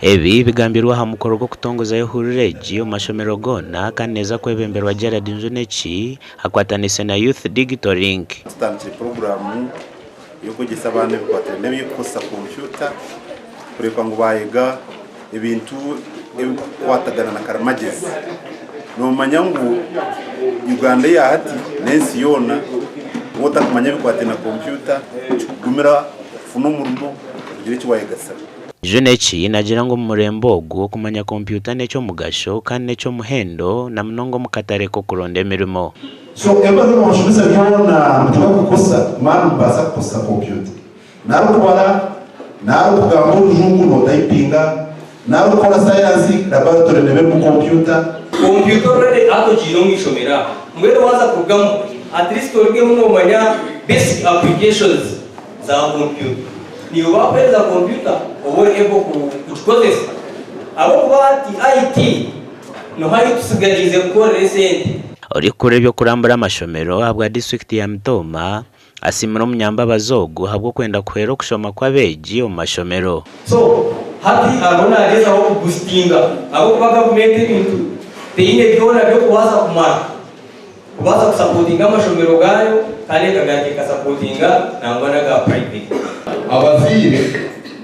Ebi bigambirwe aha mukoro gw'okutongozayo hururu egi omu mashomero goona kandi neeza kwebemberwa Gerald Njuneki akwataniise na Youth Digital Link. Tutandikire puroguraamu y'okwegyesa abaana ebikwatiraine n'eby'okukozesa kompyuta kureeba ngu baayega ebintu ebikukwatagana na karimagyezi. Noomanya ngu Uganda eya hati n'ensi yoona waaba otarikumanya ebikwatiraine na kompyuta nikikugumira kufuna omurimo kugira eki waayegasira. Juneki naagira ngu omu murembe ogu, okumanya kompyuta n'eky'omugasho kandi n'eky'omuhendo na munonga omu katare k'okuronda emirimo. So ebi bariyo nibabashomesa byona mutibarikukozesa mani mubaasa kukozesa kompyuta. Nari okubara, nari okugamba orujungu notayipinga, nari okukora sayansi, laboratory neeba erimu kompyuta. Kompyuta already hati ogiine omu ishomero aha, mbwenu waaza kurugamu at least orugemu noomanya basic applications za kompyuta. Naiwe baakuheereza kompyuta obe ori able kugikozesa ahabw'okuba hati IT niho ahu tutsigariize kukorera esente. Orikukora eby'okurambura amashomero ahabwa disiturikiti ya Mitooma asiimire omunyambabazi ogu ahabw'okwenda kuhwera okushoma kw'abeegi omu mashomero. So hati ariho nagyezaho kubusitinga ahabw'okuba gavumenti ebintu teine byona by'okubaasa kumara kubaasa kusapotinga amashomero gaayo kandi ekagaruka ekasapotinga nangwa n'aga private. Abazaire,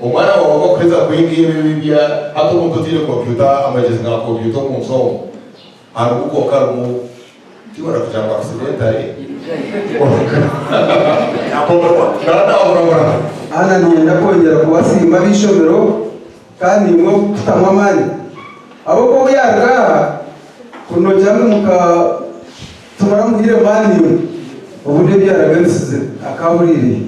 omwana waawe ku akuheza kwega ebi ebibya hati omuntu otaine kompyuta amagyezi ga kompyuta omu nsi omu harimu kwonka harimu tibara kugira ngu accidentally kwonka naahurabura. Hana niinyenda kwongyera kubasiima ab'eishomero kandi naimwe kutamu amaani ahabw'okuba obu yaaruga aha kuri noogira ngu muka tumara muhaire maani imwe obundi ebi yaaraganisize akaahuriire.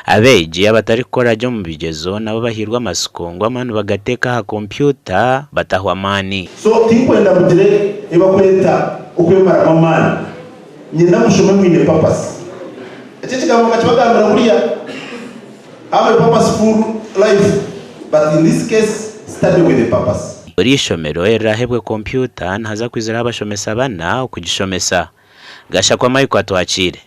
Abeegi abatarikukora gye omu bigyezo nabo bahairwe amatsiko ngu amaani bagateeka aha kompyuta batahwa amaani. So tinkwenda mugire ebi bakweta okwemaramu amaani. Nyenda mushome mwine purpose. Eki ekigambo nkakibagambira buriya, have a purposeful life but in this case study with a purpose. Buri ishomero eriraheebwe kompyuta nihaza kwiziraho abashomesa bana okugishomesa. Gashakwa Michael Atwakiire.